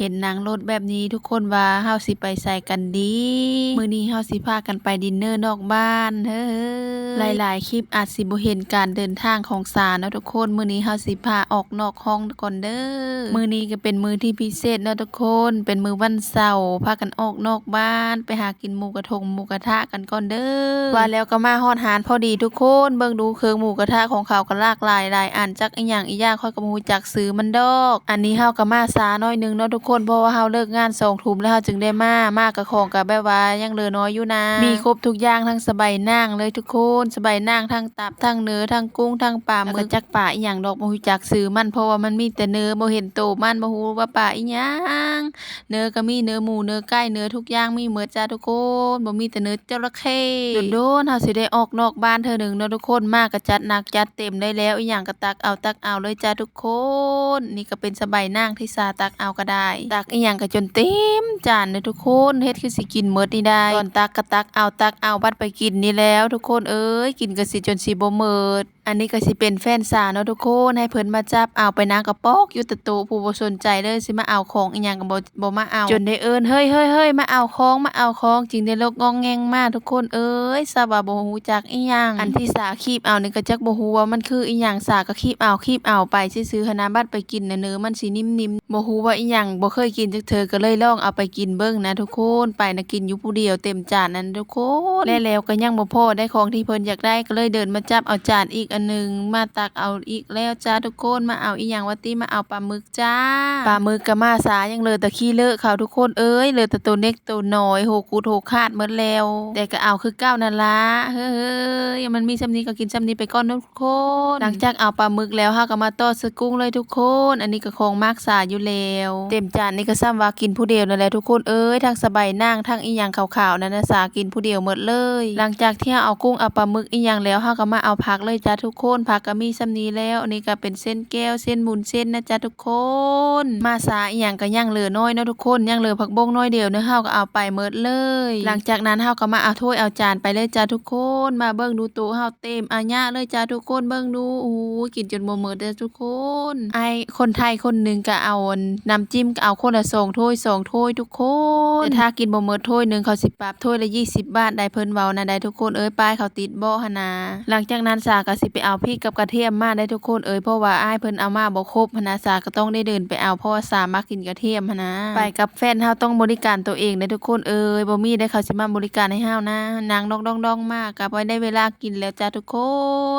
ເຫັນນັ່ງລົດແບບນີ້ ທຸກຄົນວ່າເຮົາຊິໄປໃສກັນດີ? ມື້ນີ້ເຮົາຊິພາກັນໄປດິນເນີນອກບ້ານເຮີ້. ຫຼາຍໆຄລິບອາດຊິບໍ່ເຫັນການເດີນທາງຂອງສາເນາະທຸກຄົນ. ມື້ນີ້ເຮົາຊິພາອອກນອກຫ້ອງກ່ອນເດີ. ມື້ນີ້ກໍເປັນມື້ທີ່ພິເສດເນາະທຸກຄົນ, ເປັນມື້ວັນເສົາ, ພາກັນອອກນອກບ້ານ ໄປຫາກິນໝູກະທົງໝູກະທະກັນກ່ອນເດີ. ວ່າແລ້ວກໍມາຮອດຮ້ານພໍດີທຸກຄົນ, ເບິ່ງດູເຄື່ອງໝູກະທະຂອງເຂົາກໍຫຼາກຫຼາຍຫຼາຍອັນ, ຈັກອີ່ຫຍັງອີ່ຢ່າງ ຂ້ອຍກໍບໍ່ຮູ້ຈັກຊື່ມັນດອກ. ອັນນີ້ເຮົາກໍມາຊ້າໜ້ອຍໜຶ່ງເນາະທຸກຄົນ, ເພາະວ່າເຮົາເລີກງານສອງທຸ່ມແລ້ວເຮົາຈຶ່ງໄດ້ມາ. ມາກະຂອງກະແບບວ່າຍັງເຫຼືອນ້ອຍຢູ່ນາ, ມີຄົບທຸກຢ່າງ ທັງສະໄບໜັງເລີຍທຸກຄົນ, ສະໄບໜັງ ທັງຕັບ ທັງເນື້ອ ທັງກຸ້ງ ທັງປາໝຶກ ແລ້ວກໍຈັກປາອີ່ຫຍັງດອກ ບໍ່ຮູ້ຈັກຊື່ມັນ ເພາະວ່າມັນມີແຕ່ເນື້ອ ບໍ່ເຫັນໂຕມັນ ບໍ່ຮູ້ວ່າປາອີ່ຫຍັງ. ເນື້ອກໍມີ ເນື້ອໝູ ເນື້ອໄກ່ ເນື້ອທຸກຢ່າງມີໝົດຈ້າທຸກຄົນ, ບໍ່ມີແຕ່ເນື້ອຈະລະເຂ້. ດົນໆເຮົາຊິໄດ້ອອກນອກບ້ານເທື່ອໜຶ່ງເນາະທຸກຄົນ, ມາກໍຈັດໜັກຈັດເຕັມໄດ້ແລ້ວ, ອີ່ຫຍັງກໍຕັກເອົາຕັກເອົາເລີຍຈ້າທຸກຄົນ. ນີ້ກໍເປັນສະໄບໜັງທີ່ສາຕັກເອົາກໍໄດ້, ຕັກອີ່ຫຍັງກໍຈົນເຕັມຈານເລີຍທຸກຄົນ, ເຮັດຄືຊິກິນໝົດນີ້ໄດ້. ຕອນຕັກກໍຕັກເອົາຕັກເອົາ ບັດໄປກິນນີ້ແລ້ວທຸກຄົນເອີຍ, ກິນກໍຊິຈົນຊິບໍ່ໝົດ. ອັນນີ້ກໍຊິເປັນແຟນສາເນາະທຸກຄົນ, ໃຫ້ເພິ່ນມາຈັບເອົາໄປນາງກະປອກຢູ່ແຕ່ໂຕະ, ຜູ້ບໍ່ສົນໃຈເລີຍ, ຊິມາເອົາຂອງອີ່ຫຍັງກໍບໍ່ ບໍ່ມາເອົາ, ຈົນໄດ້ເອີ້ນ ເຮີ້ຍໆໆ ມາເອົາຂອງ ມາເອົາຂອງ, ຈຶ່ງໄດ້ລົກງອງແງງມາທຸກຄົນເອີຍ, ສາວ່າບໍ່ຮູ້ຈັກອີ່ຫຍັງ. ອັນທີ່ສາຄີບເອົານີ້ກໍຈັກບໍ່ຮູ້ວ່າມັນຄືອີ່ຫຍັງ, ສາກໍຄີບເອົາຄີບເອົາໄປຊື່ໆຫັ້ນນະ, ບັດໄປກິນນະ ເນື້ອມັນຊິໜິ່ມໆ, ບໍ່ຮູ້ວ່າອີ່ຫຍັງ, ບໍ່ເຄີຍກິນຈັກເທື່ອ, ກໍເລີຍລອງເອົາໄປກິນເບິ່ງນະທຸກຄົນ. ໄປນະກິນຢູ່ຜູ້ດຽວເຕັມຈານນັ້ນທຸກຄົນ, ແລະແລ້ວກໍຍັງບໍ່ພໍໄດ້ຂອງທີ່ເພິ່ນຢາກໄດ້, ກໍເລີຍເດີນມາຈັບເອົາຈານອີກອັນໜຶ່ງ ມາຕັກເອົາອີກແລ້ວຈ້າທຸກຄົນ. ມາເອົາອີ່ຫຍັງວະຕິ, ມາເອົາປາໝຶກ ຈ້າ. ປາໝຶກກໍມາຊ້າ, ຍັງເຫຼືອແຕ່ຂີ້ເລີະເຂົາທຸກຄົນເອີຍ, ເຫຼືອແຕ່ໂຕເລັກໂຕນ້ອຍ ໂຫກຸດໂຫຄາດໝົດແລ້ວ, ແຕ່ກໍເອົາຄືເກົ່ານັ້ນລະ. ເຮີ້ຍໆ ມັນມີຊ່ຳນີ້ກໍກິນຊ່ຳນີ້ໄປກ່ອນເນາະທຸກຄົນ. ຫຼັງຈາກເອົາປາໝຶກແລ້ວ ເຮົາກໍມາຕໍ່ໃສ່ກຸ້ງເລີຍທຸກຄົນ. ອັນນີ້ກໍຂອງມັກສາຢູ່ແລ້ວ, ເຕັມຈານນີ້ກໍຊ່ຳວ່າກິນຜູ້ດຽວນັ້ນແຫຼະທຸກຄົນເອີຍ, ທັງສະໄບໜັງ ທັງອີ່ຫຍັງຂາວໆນັ້ນນະ ສາກິນຜູ້ດຽວໝົດເລີຍ. ຫຼັງຈາກທີ່ເຮົາເອົາກຸ້ງເອົາປາໝຶກອີ່ຫຍັງແລ້ວ ເຮົາກໍມາເອົາຜັກເລີຍຈ້າທຸກຄົນ. ຜັກກໍມີຊ່ຳນີ້ແລ້ວ, ອັນນີ້ກໍເປັນເສັ້ນແກ້ວ ເສັ້ນວຸ້ນເສັ້ນນະຈ້າທຸກ ຄົນ. ມາຊ້າອີ່ຫຍັງກໍຍັງເຫຼືອນ້ອຍເນາະທຸກຄົນ, ຍັງເຫຼືອຜັກບົ້ງໜ້ອຍດຽວເນາະ, ເຮົາກໍເອົາໄປໝົດເລີຍ. ຫຼັງຈາກນັ້ນເຮົາກໍມາເອົາຖ້ວຍເອົາຈານໄປເລີຍຈ້າທຸກຄົນ. ມາເບິ່ງດູໂຕະເຮົາເຕັມອາຍະເລີຍຈ້າທຸກຄົນ, ເບິ່ງດູ, ໂອ້ໂຫ ກິນຈົນບໍ່ໝົດເດີທຸກຄົນ. ອ້າຍຄົນໄທຄົນໜຶ່ງກໍເອົາອັນ ນ້ຳຈິ້ມ ກໍເອົາຄົນລະສອງຖ້ວຍ ສອງຖ້ວຍທຸກຄົນ, ແຕ່ຖ້າກິນບໍ່ໝົດຖ້ວຍໜຶ່ງ ເຂົາຊິປັບຖ້ວຍລະຊາວບາດໄດ໋, ເພິ່ນເວົ້າແນວໃດທຸກຄົນເອີຍ, ປ້າຍເຂົາຕິດເບາະຫັ້ນນາ. ຫຼັງຈາກນັ້ນສາກໍຊິໄປເອົາພິກກັບກະທຽມມາໄດ໋ທຸກຄົນເອີຍ, ເພາະວ່າອ້າຍເພິ່ນເອົາມາບໍ່ຄົບຫັ້ນນາ, ສາກໍຕ້ອງໄດ້ເດີນໄປເອົາ ເພາະວ່າສາມັກກິນກະທຽມຫັ້ນນາ. ໄປກັບແຟນເຮົາຕ້ອງບໍລິການຕົວເອງເດ້ທຸກຄົນເອີຍ, ບໍ່ມີໃດເຂົາຊິມາບໍລິການໃຫ້ເຮົານາ. ນັ່ງດອງໆໆມາກໍບໍ່ໄດ້ເວລາກິນແລ້ວຈ້າທຸກຄົ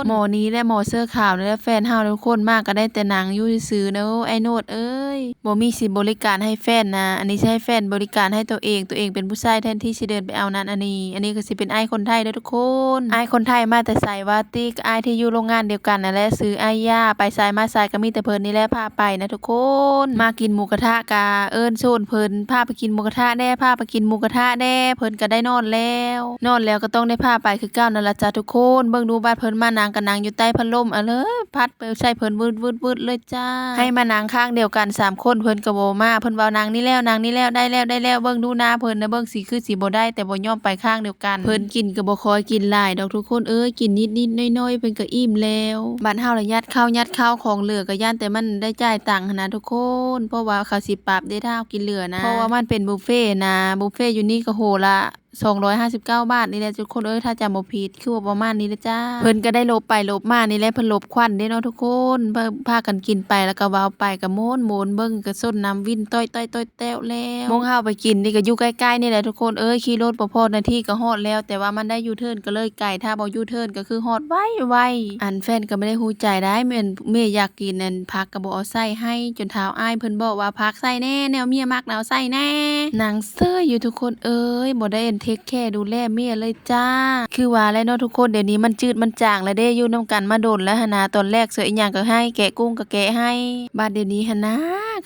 ນ. ໝໍນີ້ແຫຼະ ໝໍເສື້ອຂາວນີ້ແຫຼະແຟນເຮົາທຸກຄົນ, ມາກໍໄດ້ແຕ່ນັ່ງຢູ່ຊື່ໆເດີ ອ້າຍໂນດເອີຍ. ບໍ່ມີຊິບໍລິການໃຫ້ແຟນນະ, ອັນນີ້ຊິໃຫ້ແຟນບໍລິການໃຫ້ຕົວເອງ, ຕົວເອງເປັນຜູ້ຊາຍແທນທີ່ຊິເດີນໄປເອົານັ້ນອັນນີ້. ອັນນີ້ກໍຊິເປັນອ້າຍຄົນໄທເດີທຸກຄົນ. ອ້າຍຄົນໄທມາແຕ່ໃສຫວາຕິ? ກໍອ້າຍທີ່ຢູ່ໂຮງງານດຽວກັນນັ້ນແຫຼະ, ຊື່ອ້າຍຢາ. ໄປໃສມາໃສກໍມີແຕ່ເພິ່ນນີ້ແຫຼະພາໄປນະທຸກຄົນ. ມາກິນໝູກະທະກະເອີ້ນໂຊນເພິ່ນ, ພາໄປກິນໝູກະທະແດ່, ພາໄປກິນໝູກະທະແດ່, ເພິ່ນກໍໄດ້ນອນແລ້ວ. ນອນແລ້ວກໍຕ້ອງໄດ້ພາໄປຄືເກົ່ານັ້ນລະຈ້າທຸກຄົນ. ເບິ່ງດູບາດເພິ່ນມານັ່ງກໍນັ່ງຢູ່ໃຕ້ພັດລົມ ອະເລີ ພັດ ເປີດໃສ່ເພິ່ນວືດໆໆເລີຍຈ້າ. ໃຫ້ມານັ່ງຂ້າງດຽວກັນສາມຄົນ ເພິ່ນກໍບໍ່ມາ, ເພິ່ນເວົ້າ ນັ່ງນີ້ແລ້ວ ນັ່ງນີ້ແລ້ວ ໄດ້ແລ້ວ ໄດ້ແລ້ວ. ເບິ່ງດູໜ້າເພິ່ນນະ, ເບິ່ງຊິຄືຊິບໍ່ໄດ້, ແຕ່ບໍ່ຍອມໄປຂ້າງດຽວກັນ. ເພິ່ນກິນກໍບໍ່ຄ່ອຍກິນຫຼາຍດອກທຸກຄົນເອີຍ, ກິນນິດໆໜ້ອຍໆ ເພິ່ນກໍອີ່ມແລ້ວ. ບາດເຮົາລະຍັດເຂົ້າ ຍັດເຂົ້າ, ຂອງເຫຼືອກໍຢ້ານແຕ່ມັນໄດ້ຈ່າຍຕັງຫັ້ນນະທຸກຄົນ, ເພາະວ່າເຂົາຊິປັບເດ້ຖ້າເຮົາກິນເຫຼືອນະ, ເພາະວ່າມັນເປັນບຸບເຟນະ. ບຸບເຟຢູ່ນີ້ກໍໂຫລະ ສອງຮ້ອຍຫ້າສິບເກົ້າບາດນີ້ແຫຼະທຸກຄົນເອີຍ, ຖ້າຈຳບໍ່ຜິດ ຄືວ່າປະມານນີ້ແຫຼະຈ້າ. ເພິ່ນກໍໄດ້ຫຼົບໄປຫຼົບມານີ້ແຫຼະ, ເພິ່ນຫຼົບຄວັນເດ້ເນາະທຸກຄົນ. ເພິ່ນພາກັນກິນໄປ ແລ້ວກໍເວົ້າໄປ ກໍມ່ວນໆ ເບິ່ງກໍຊົນນ້ຳວິນຕ້ອຍໆ ແຕ້ວແລ້ວ. ໝ່ອງເຮົາໄປກິນນີ້ກໍຢູ່ໃກ້ໆນີ້ແຫຼະທຸກຄົນເອີຍ, ຂີ່ລົດບໍ່ພໍນາທີກໍຮອດແລ້ວ, ແຕ່ວ່າມັນໄດ້ຢູເທີນກໍເລີຍໄກ, ຖ້າບໍ່ຢູເທີນກໍຄືຮອດໄວໆ. ອັນແຟນກໍບໍ່ໄດ້ຮູ້ໃຈໄດ໋, ແມ່ນເມຍຢາກກິນອັນຜັກກໍບໍ່ເອົາໃສ່ໃຫ້, ຈົນທ້າວອ້າຍເພິ່ນບອກວ່າ ຜັກໃສ່ແດ່, ແນວເມຍມັກນະເອົາໃສ່ແດ່. ນັ່ງ ເຊີຍຢູ່ທຸກຄົນເອີຍ, ບໍ່ໄດ້ອັນເທກແຄດູແລເມຍເລີຍຈ້າ. ຄືວ່າແຫຼະເນາະທຸກຄົນ, ດຽວນີ້ມັນຈືດມັນຈາງແລ້ວເດ້, ຢູ່ນຳກັນມາດົນແລ້ວຫັ້ນນາ. ຕອນແລກເສືອອີ່ຫຍັງກໍໃຫ້, ແກະກຸ້ງກໍແກະໃຫ້, ບາດດຽວນີ້ຫັ້ນນາ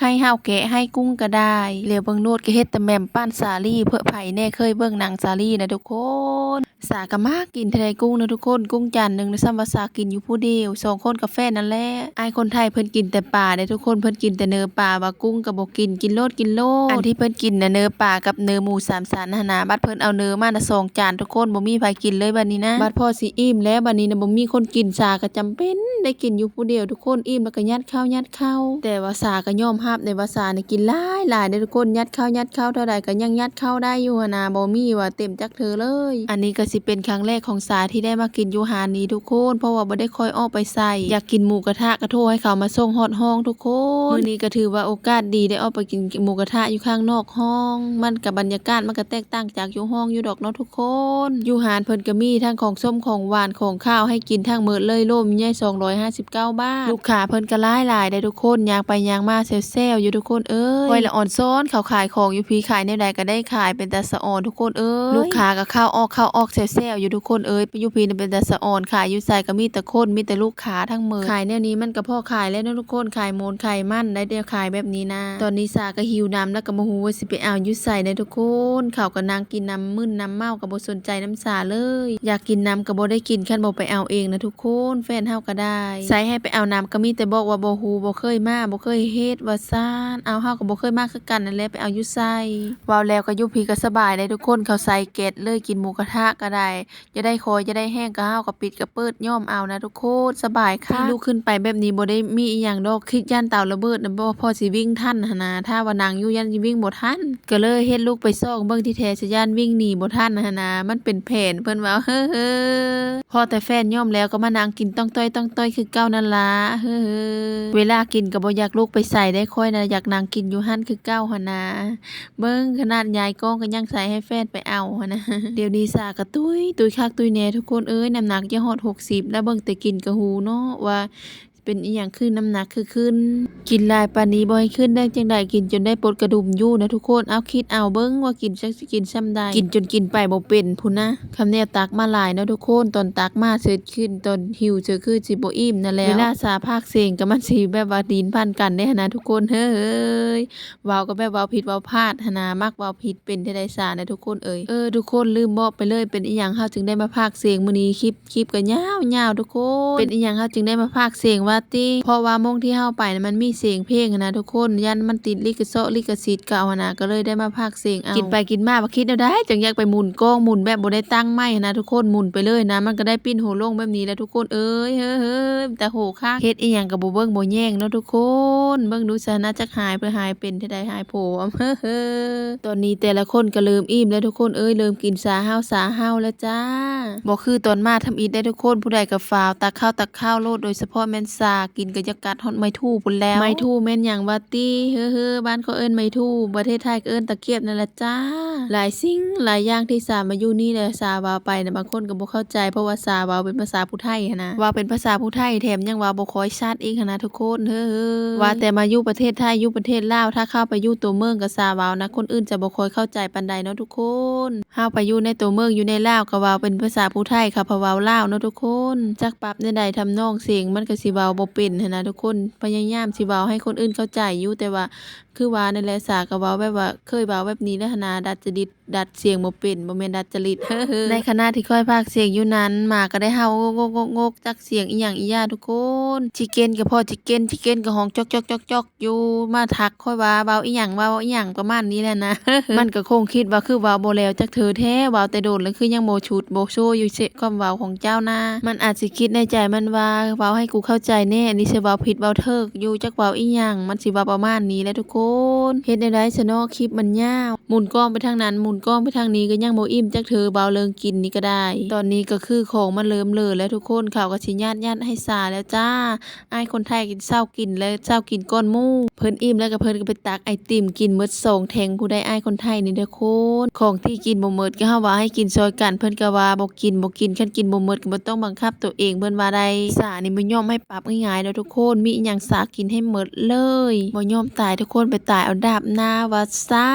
ໃຫ້ເຮົາແກະໃຫ້ກຸ້ງກໍໄດ້. ແລ້ວເບິ່ງໂນດກໍເຮັດແຕ່ແໝ່ມປານສາລີ, ເຜື່ອໃຜແດ່ເຄີຍເບິ່ງໜັງສາລີນະທຸກຄົນ. ສາກໍມາກິນເທື່ອໃດກຸ້ງນະທຸກຄົນ, ກຸ້ງຈານໜຶ່ງນະ ສ່ຳວ່າສາກິນຢູ່ຜູ້ດຽວ, ສອງຄົນກັບແຟນນັ້ນແຫຼະ. ອ້າຍຄົນໄທເພິ່ນກິນແຕ່ປາເດ້ທຸກຄົນ, ເພິ່ນກິນແຕ່ເນື້ອປາ, ວ່າກຸ້ງກໍບໍ່ກິນ, ກິນໂລດ ກິນໂລດ. ອັນທີ່ເພິ່ນກິນນະ ເນື້ອປາກັບເນື້ອໝູສາມຊັ້ນຫັ້ນນະ, ບັດເພິ່ນ ເອົາເໜີມານະສອງຈານທຸກຄົນ ບໍ່ມີໃຜກິນເລີຍບັດນີ້ນະ. ບັດພໍຊິອີ່ມແລ້ວ ບັດນີ້ນະບໍ່ມີຄົນກິນ ສາກໍຈຳເປັນໄດ້ກິນຢູ່ຜູ້ດຽວທຸກຄົນ. ອີ່ມແລ້ວກໍຍັດເຂົ້າ ຍັດເຂົ້າ ແຕ່ວ່າສາກໍຍອມຮັບເດ້ວ່າສານີ້ກິນຫຼາຍໆເດ້ທຸກຄົນ. ຍັດເຂົ້າ ຍັດເຂົ້າເທົ່າໃດກໍຍັງຍັດເຂົ້າໄດ້ຢູ່ຫັ້ນນະ ບໍ່ມີວ່າເຕັມຈັກເທື່ອເລີຍ. ອັນນີ້ກໍຊິເປັນຄັ້ງແລກຂອງສາທີ່ໄດ້ມາກິນຢູ່ຮ້ານນີ້ທຸກຄົນ ເພາະວ່າບໍ່ໄດ້ຄ່ອຍອອກໄປໃສ. ຢາກກິນໝູກະທະກໍໂທໃຫ້ເຂົາມາສົ່ງຮອດຫ້ອງທຸກຄົນ. ມື້ນີ້ກໍຖືວ່າໂອກາດດີໄດ້ອອກໄປກິນໝູກະທະຢູ່ຂ້າງນອກຫ້ອງ ມັນກໍບັນຍາກາດມັນກໍແຕກຕ່າງຈາກຢູ່ຫ້ອງຢູ່ດອກເນາະທຸກຄົນ. ຢູ່ຮ້ານເພິ່ນກໍມີທັງຂອງສົ້ມຂອງຫວານຂອງຄາວໃຫ້ກິນທັງໝົດເລີຍ ໂລໜຶ່ງສອງຮ້ອຍຫ້າສິບເກົ້າບາດ. ລູກຄ້າເພິ່ນກໍຫຼາຍໆເດ້ທຸກຄົນ ຍ່າງໄປຍ່າງມາແຊວໆຢູ່ທຸກຄົນເອີຍ. ຂ້ອຍລະອ່ອນຊ້ອນເຂົາຂາຍຂອງຢູ່ພີ້ ຂາຍແນວໃດກໍໄດ້ຂາຍ ເປັນຕາສະອອນທຸກຄົນເອີຍ. ລູກຄ້າກໍເຂົ້າອອກເຂົ້າອອກແຊວໆຢູ່ທຸກຄົນເອີຍ. ຢູ່ພີ້ນະເປັນຕາສະອອນ ຂາຍຢູ່ໃສກໍມີແຕ່ຄົນ ມີແຕ່ລູກຄ້າທັງໝົດ. ຂາຍແນວນີ້ມັນກໍພໍຂາຍແລ້ວເນາະທຸກຄົນ ຂາຍໝູນຂາຍມັນໄດ້ ແນວຂາຍແບບນີ້ນະ. ຕອນນີ້ສາກໍຫິວນ້ຳ ແລ້ວກໍບໍ່ຮູ້ວ່າຊິໄປເອົາຢູ່ໃສນະທຸກຄົນ. ເຂົາກໍນັ່ງກິນນ້ຳມຶນນ້ຳເມົາ ກໍບໍ່ສົນໃຈນ້ຳສາເລີຍ. ຢາກກິນນ້ຳກໍບໍ່ໄດ້ກິນ ຄັນບໍ່ໄປເອົາເອງນະທຸກຄົນ. ແຟນເຮົາກໍໄດ້ ໃສ່ໃຫ້ໄປເອົານ້ຳກໍມີແຕ່ບອກວ່າບໍ່ຮູ້ ບໍ່ເຄີຍມາ ບໍ່ເຄີຍເຮັດວ່າຊັ້ນ. ເອົາ ເຮົາກໍບໍ່ເຄີຍມາຄືກັນນັ້ນແຫຼະ ໄປເອົາຢູ່ໃສ. ເວົ້າແລ້ວກໍຢູ່ພີ້ກໍສະບາຍໄດ໋ທຸກຄົນ ເຂົາໃສ່ແກັດເລີຍ ກິນໝູກະທະກໍໄດ້ ຢາກໄດ້ຄອຍຢາກໄດ້ແຫ້ງກໍເຮົາກໍປິດກໍເປີດຍອມເອົານະທຸກຄົນ ສະບາຍຄັກ. ທີ່ລຸກຂຶ້ນໄປແບບນີ້ບໍ່ໄດ້ມີອີ່ຫຍັງດອກ ຄິດຢ້ານເຕົາລະເບີດນະ ບໍ່ພໍຊິວິ່ງທັນຫັ້ນນະ ຖ້າວ່ານັ່ງຢູ່ຢ້ານຊິວິ່ງບໍ່ທັນ ກໍເລີຍເຮັດລຸກໄປຊອກເບິ່ງທີ່ແທ້ ສະຢ້ານວິ່ງໜີບໍ່ທັນຫັ້ນນະ ມັນເປັນແຜນເພິ່ນເວົ້າ ເຮີໆ. ພໍແຕ່ແຟນຍອມແລ້ວກໍມານັ່ງກິນຕ້ອງຕ້ອຍຕ້ອງຕ້ອຍຄືເກົ່ານັ້ນລະ ເຮີໆ. ເວລາກິນກໍບໍ່ຢາກລຸກໄປໃສໄດ໋ ຂ້ອຍນະຢາກນັ່ງກິນຢູ່ຫັ້ນຄືເກົ່າຫັ້ນນະ. ເບິ່ງຂະໜາດຍາຍກ້ອງກໍຍັງໃສ່ໃຫ້ແຟນໄປເອົາຫັ້ນນະ. ດຽວນີ້ສາກໍຕຸ້ຍ ຕຸ້ຍຄັກຕຸ້ຍແນ່ທຸກຄົນເອີຍ ນ້ຳໜັກຈະຮອດຫົກສິບແລ້ວ ເບິ່ງແຕ່ກິນກໍຮູ້ເນາະວ່າເປັນອີ່ຫຍັງຄືນ້ຳໜັກຄືຂຶ້ນ. ກິນຫຼາຍປານນີ້ບໍ່ໃຫ້ຂຶ້ນໄດ້ຈັ່ງໃດ ກິນຈົນໄດ້ປົດກະດຸມຢູ່ນະທຸກຄົນ. ເອົາ ຄິດເອົາເບິ່ງວ່າກິນຈັກຊິກິນຊ່ຳໃດ ກິນຈົນກິນໄປບໍ່ເປັນພຸ້ນນະ. ຄຳແນວຕັກມາຫຼາຍເນາະທຸກຄົນ ຕອນຕັກມາເສີດຂຶ້ນ ຕອນຫິວເສີດຂຶ້ນຊິບໍ່ອີ່ມນັ້ນແຫຼະ. ເວລາສາພາກເສງກໍມັນຊິແບບວ່າຕີນພັນກັນເດ້ຫັ້ນນະທຸກຄົນ ເຮີ້ຍ. ເວົ້າກໍແບບເວົ້າຜິດເວົ້າພາດຫັ້ນນະ ມັກເວົ້າຜິດ ເປັນແທ້ໃດສານະທຸກຄົນເອີຍ. ເອີ ທຸກຄົນ ລືມບອກໄປເລີຍ ເປັນອີ່ຫຍັງເຮົາຈຶ່ງໄດ້ມາພາກເສງມື້ນີ້ ຄລິບ ຄລິບກໍຍາວໆທຸກຄົນ. ເປັນອີ່ຫຍັງເຮົາຈຶ່ງໄດ້ມາພາກເສງວ່າຕິ ເພາະວ່າໝ່ອງທີ່ເຮົາໄປນະ ມັນມີສຽງເພງຫັ້ນນະທຸກຄົນ ຢ້ານມັນຕິດລິຂະເຊາະລິຂະສິດເຂົາຫັ້ນນະ ກໍເລີຍໄດ້ມາພາກເສງເອົາ. ກິນໄປກິນມາ ບໍ່ຄິດແນວໃດ ຈັ່ງຢາກໄປໝູນກ້ອງ ໝູນແບບບໍ່ໄດ້ຕັ້ງໃໝ່ຫັ້ນນະທຸກຄົນ ໝູນໄປເລີຍນະ ມັນກໍໄດ້ປິ່ນຫົວລົງແບບນີ້ແຫຼະທຸກຄົນເອີຍ. ເຮີ້ຍ ເຮີ້ຍ ເປັນຕາໂຫຄັກ ເຮັດອີ່ຫຍັງກໍບໍ່ເບິ່ງບໍ່ແຍງເນາະທຸກຄົນ. ເບິ່ງດູຊະນະ ຈັກຫາຍໄປ ຫາຍເປັນແທ້ໃດ ຫາຍໂພ. ເຮີ້ຍ ເຮີ້ຍ ຕອນນີ້ແຕ່ລະຄົນກໍເລີ່ມອີ່ມແລ້ວທຸກຄົນເອີຍ ເລີ່ມກິນຊາເຫົ່າ ຊາເຫົ່າແລ້ວຈ້າ. ບໍ່ຄືຕອນມາທຳອິດໄດ໋ທຸກຄົນ ຜູ້ໃດກໍຟ້າວຕັກເຂົ້າຕັກຄາວໂລດ ໂດຍສະເພາະແມ່ນຊາ ກິນກໍຢາກກັດຮອດໄມ້ຖູ່ພຸ້ນແລ້ວ. ໄມ້ຖູ່ແມ່ນຫຍັງວະຕິ ເຮີ້ຍ ເຮີ້ຍ ບ້ານຂ້ອຍເອີ້ນໄມ້ຖູ່ ປະເທດໄທກໍເອີ້ນຕະກຽບນັ້ນແຫຼະຈ້າ. ຫຼາຍສິ່ງຫຼາຍຢ່າງທີ່ສາມາຢູ່ນີ້ແຫຼະ ສາເວົ້າໄປນະ ບາງຄົນກໍບໍ່ເຂົ້າໃຈ ເພາະວ່າສາເວົ້າເປັນພາສາຜູ້ໄທຫັ້ນນະ ເວົ້າເປັນພາສາຜູ້ໄທແຖມຍັງເວົ້າບໍ່ຄ່ອຍຊັດອີກຫັ້ນນະທຸກຄົນ. ເຮີ້ຍ ເຮີ້ຍ ວ່າແຕ່ມາຢູ່ປະເທດໄທ ຢູ່ປະເທດລາວ ຖ້າເຂົ້າໄປຢູ່ຕົວເມືອງກໍສາເວົ້ານະ ຄົນອື່ນຈະບໍ່ຄ່ອຍເຂົ້າໃຈປານໃດເນາະທຸກຄົນ. ເຮົາໄປຢູ່ໃນຕົວເມືອງ ຢູ່ໃນລາວກໍເວົ້າເປັນພາສາຜູ້ໄທ ເຂົາພາເວົ້າລາວເນາະທຸກຄົນ. ຈັກປັບແນວໃດ ທຳນອງສຽງມັນກໍຊິເວົ້າບໍ່ເປັນຫັ້ນນະທຸກຄົນ. ພະຍາຍາມຊິເວົ້າໃຫ້ຄົນອື່ນເຂົ້າໃຈຢູ່ ແຕ່ວ່າ ຄືວ່ານັ້ນແຫຼະ ສາກໍເວົ້າແບບວ່າ ເຄີຍເວົ້າແບບນີ້ແຫຼະຫັ້ນນະ ດັດຈະດິດ ດັດສຽງບໍ່ເປັນ ບໍ່ແມ່ນດັດຈະລິດ. ໃນຂະນະທີ່ຂ້ອຍພາກສຽງຢູ່ນັ້ນ ໝາກໍໄດ້ເຫົ່າງົກໆໆໆ ຈັກສຽງອີ່ຫຍັງອີ່ຫຍັງທຸກຄົນ. ຊິເກັນກໍພໍຊິເກັນ ຊິເກັນກໍຮ້ອງຈອກໆໆໆຢູ່ ມາທັກຂ້ອຍວ່າ ເວົ້າອີ່ຫຍັງ ເວົ້າອີ່ຫຍັງ ປະມານນີ້ແຫຼະນະ. ມັນກໍຄົງຄິດວ່າ ຄືເວົ້າບໍ່ແລ້ວຈັກເທື່ອແທ້ ເວົ້າແຕ່ດົນແລ້ວ ຄືຍັງບໍ່ຊຸດບໍ່ໂຊຢູ່ເຊະຄວາມເວົ້າຂອງເຈົ້ານະ. ມັນອາດຊິຄິດໃນໃຈມັນວ່າ ເວົ້າໃຫ້ກູເຂົ້າໃຈແດ່ ອັນນີ້ຊິເວົ້າຜິດເວົ້າຖືກຢູ່ ຈັກເວົ້າອີ່ຫຍັງ ມັນຊິເວົ້າປະມານນີ້ແຫຼະທຸກຄົນ. ເຮັດແນວໃດຊະເນາະ ຄລິບມັນຍາວ ໝູນກ້ອງໄປທາງນັ້ນ ໝູນກ້ອງໄປທາງນີ້ ກໍຍັງບໍ່ອີ່ມຈັກເທື່ອ ເວົ້າເລື່ອງກິນນີ້ກໍໄດ້. ຕອນນີ້ກໍຄືຂອງມັນເລີ່ມເຫຼືອແລ້ວທຸກຄົນ ເຂົາກໍຊິຍາດໆໃຫ້ສາແລ້ວຈ້າ. ອ້າຍຄົນໄທກໍເຊົາກິນແລ້ວ ເຊົາກິນກ່ອນໝູ່. ເພິ່ນອີ່ມແລ້ວກໍເພິ່ນກໍໄປຕັກໄອຕິມກິນໝົດສອງແທ່ງ ຜູ້ໃດອ້າຍຄົນໄທນີ້ເດີຄົນ. ຂອງທີ່ກິນບໍ່ໝົດກໍເຮົາວ່າໃຫ້ກິນຊ່ອຍກັນ ເພິ່ນກໍວ່າບໍ່ກິນ ບໍ່ກິນ ຄັນກິນບໍ່ໝົດກໍບໍ່ຕ້ອງບັງຄັບຕົວເອງ ເພິ່ນວ່າໄດ້. ສານີ້ບໍ່ຍອມໃຫ້ປັບງ່າຍໆດອກທຸກຄົນ ມີອີ່ຫຍັງສາກິນໃຫ້ໝົດເລີຍ ບໍ່ຍອມຕາຍທຸກຄົນ ໄປຕາຍເອົາດາບໜ້າວ່າຊັ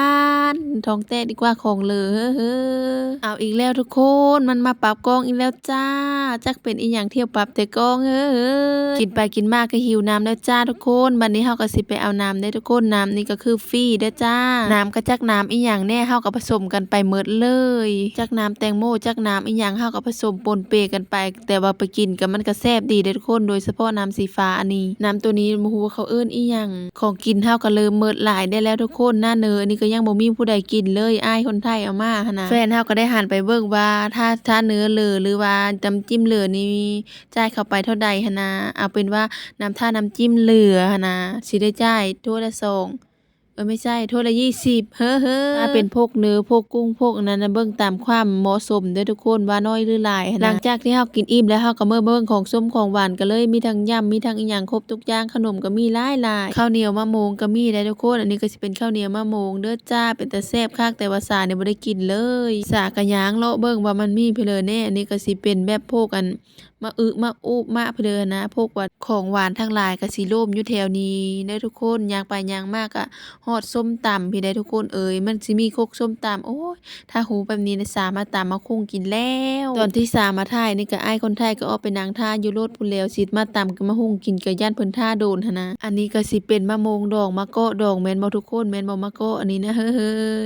້ນ. ທ້ອງແຕກດີກວ່າຂອງເຫຼືອ ເຮີໆ. ເອົາອີກແລ້ວທຸກຄົນ ມັນມາປັບກ້ອງອີກແລ້ວ ຈ້າ ຈັກເປັນອີ່ຫຍັງ ທ່ຽວປັບແຕ່ກ້ອງເອີຍ. ກິນໄປກິນມາກໍຫິວນ້ຳແລ້ວຈ້າທຸກຄົນ. ບັດນີ້ເຮົາກໍຊິໄປເອົານ້ຳເດ້ທຸກຄົນ ນ້ຳນີ້ກໍຄືຟຣີເດ້ຈ້າ. ນ້ຳກໍຈັກນ້ຳອີ່ຫຍັງແດ່ ເຮົາກໍປະສົມກັນໄປໝົດເລີຍ ຈັກນ້ຳແຕງໂມ ຈັກນ້ຳອີ່ຫຍັງ ເຮົາກໍປະສົມປົນເປກັນໄປ. ແຕ່ວ່າໄປກິນກໍມັນກໍແຊບດີເດ້ທຸກຄົນ ໂດຍສະເພາະນ້ຳສີຟ້າອັນນີ້ ນ້ຳໂຕນີ້ບໍ່ຮູ້ວ່າເຂົາເອີ້ນອີ່ຫຍັງ. ຂອງກິນເຮົາກໍເລີ່ມໝົດ ຫຼາຍໄດ້ແລ້ວທຸກຄົນ ໜ້າເນີອັນນີ້ກໍຍັງບໍ່ມີຜູ້ໃດກິນເລີຍ ອ້າຍຄົນໄທເອົາມາຫັ້ນນະ. ແຟນເຮົາກໍໄດ້ຫັນໄປເບິ່ງວ່າ ຖ້າ ຖ້າເນີເຫຼືອ ຫຼືວ່ານ້ຳຈິ້ມເຫຼືອນີ້ຈ່າຍເຂົ້າໄປເທົ່າໃດຫັ້ນນະ. ເອົາເປັນວ່ານ້ຳ ຖ້ານ້ຳຈິ້ມເຫຼືອຫັ້ນນະ ຊິໄດ້ຈ່າຍຖ້ວຍລະສອງ ເອີ ບໍ່ໃຊ່ ຖ້ວຍລະຊາວ ເຮີໆ. ຖ້າເປັນພວກເນີ ພວກກຸ້ງ ພວກອັນນັ້ນນະ ເບິ່ງຕາມຄວາມເໝາະສົມເດີທຸກຄົນ ວ່າໜ້ອຍຫຼືຫຼາຍຫັ້ນນະ. ຫຼັງຈາກທີ່ເຮົາກິນອີ່ມແລ້ວ ເຮົາກໍມາເບິ່ງຂອງສົ້ມຂອງຫວານກັນເລີຍ ມີທັງຢຳ ມີທັງອີ່ຫຍັງຄົບທຸກຢ່າງ ຂະໜົມກໍມີຫຼາຍໆ ເຂົ້າໜຽວມະມ່ວງກໍມີໄດ໋ທຸກຄົນ. ອັນນີ້ກໍຊິເປັນເຂົ້າໜຽວມະມ່ວງເດີຈ້າ ເປັນຕາແຊບຄັກ ແຕ່ວ່າສານີ້ບໍ່ໄດ້ກິນເລີຍ. ສາກໍຍ່າງເລາະເບິ່ງວ່າມັນມີເພິ່ນແດ່. ອັນນີ້ກໍຊິເປັນແບບພວກອັນ ມະອຶມະອຸມະເພີ້ນນະ ພວກວ່າຂອງຫວານທັງຫຼາຍກໍຊິໂລມຢູ່ແຖວນີ້ເດີທຸກຄົນ. ຍ່າງໄປຍ່າງມາກໍຮອດສົ້ມຕຳພີ້ໄດ໋ທຸກຄົນເອີຍ ມັນຊິມີຄົກສົ້ມຕຳ. ໂອ້ຍ ຖ້າຮູ້ແບບນີ້ນະ ສາມາດຕຳໝາກຫຸ່ງກິນແລ້ວ. ຕອນທີ່ສາມາຖ່າຍນີ້ກໍ ອ້າຍຄົນໄທກໍອອກໄປນັ່ງຖ້າຢູ່ລົດພຸ້ນແລ້ວ ຊິມາຕຳໝາກຫຸ່ງກິນ ກໍຢ້ານເພິ່ນຖ້າໂດນຫັ້ນນະ. ອັນນີ້ກໍຊິເປັນໝາກໂມງດອງ ໝາກເກາະດອງ ແມ່ນບໍ່ທຸກຄົນ ແມ່ນບໍ່ ໝາກເກາະອັນນີ້ນະ ເຮີ້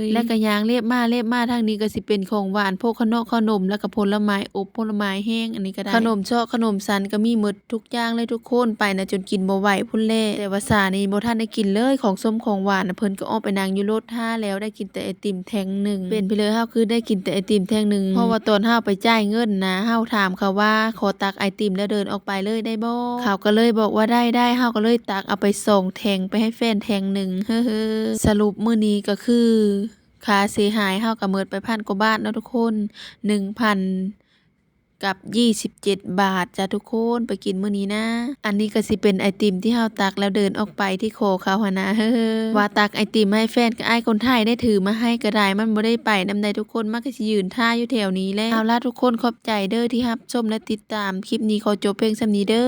ຍ. ແລ້ວກໍຍ່າງເລບມາ ເລບມາທາງນີ້ກໍຊິເປັນຂອງຫວານ ພວກຂະເນາະຂະໜົມ ແລ້ວກໍຜົນລະໄມ້ອົບ ຜົນລະໄມ້ແຫ້ງ ອັນນີ້ກໍໄດ້ ຂະໜົມເຊາະ ຂະໜົມສັນກໍມີໝົດທຸກຢ່າງເລີຍທຸກຄົນ. ໄປນະຈົນກິນບໍ່ໄຫວພຸ້ນແຫຼະ ແຕ່ວ່າສານີ້ບໍ່ທັນໄດ້ກິນເລີຍ ຂອງສົ້ມຂອງຫວານນະ. ເພິ່ນກໍອອກໄປນັ່ງຢູ່ລົດຖ້າແລ້ວ ໄດ້ກິນແຕ່ໄອຕິມແທ່ງໜຶ່ງ. ເປັນໄປເລີຍ ເຮົາຄືໄດ້ກິນແຕ່ໄອຕິມແທ່ງໜຶ່ງ ເພາະວ່າຕອນເຮົາໄປຈ່າຍເງິນນະ ເຮົາຖາມເຂົາວ່າ ຂໍຕັກໄອຕິມແລ້ວເດີນອອກໄປເລີຍໄດ້ບໍ່? ເຂົາກໍເລີຍບອກວ່າໄດ້ ໄດ້. ເຮົາກໍເລີຍຕັກເອົາໄປສອງແທ່ງ ໄປໃຫ້ແຟນແທ່ງໜຶ່ງ ເຮີ້ຍ. ສະຫຼຸບມື້ນີ້ກໍຄື ຄ່າເສຍຫາຍເຮົາກໍໝົດໄປພັນກວ່າບາດເນາະທຸກຄົນ ໜຶ່ງພັນກັບຊາວເຈັດບາດຈ້າທຸກຄົນ ໄປກິນມື້ນີ້ນະ. ອັນນີ້ກໍຊິເປັນໄອຕິມທີ່ເຮົາຕັກແລ້ວເດີນອອກໄປ ທີ່ຂໍເຂົາຫັ້ນນະ ເຮີ້ຍ. ວ່າຕັກໄອຕິມໃຫ້ແຟນກັບອ້າຍຄົນໄທໄດ້ຖືມາໃຫ້ກໍໄດ້ ມັນບໍ່ໄດ້ໄປນຳໃດ໋ທຸກຄົນ ມັນກໍຊິຢືນຖ້າຢູ່ແຖວນີ້ແຫຼະ. ເອົາລະທຸກຄົນ ຂອບໃຈເດີທີ່ຮັບຊົມ ແລະ ຕິດຕາມ. ຄລິບນີ້ຂໍຈົບພຽງສ່ຳນີ້ເດີ.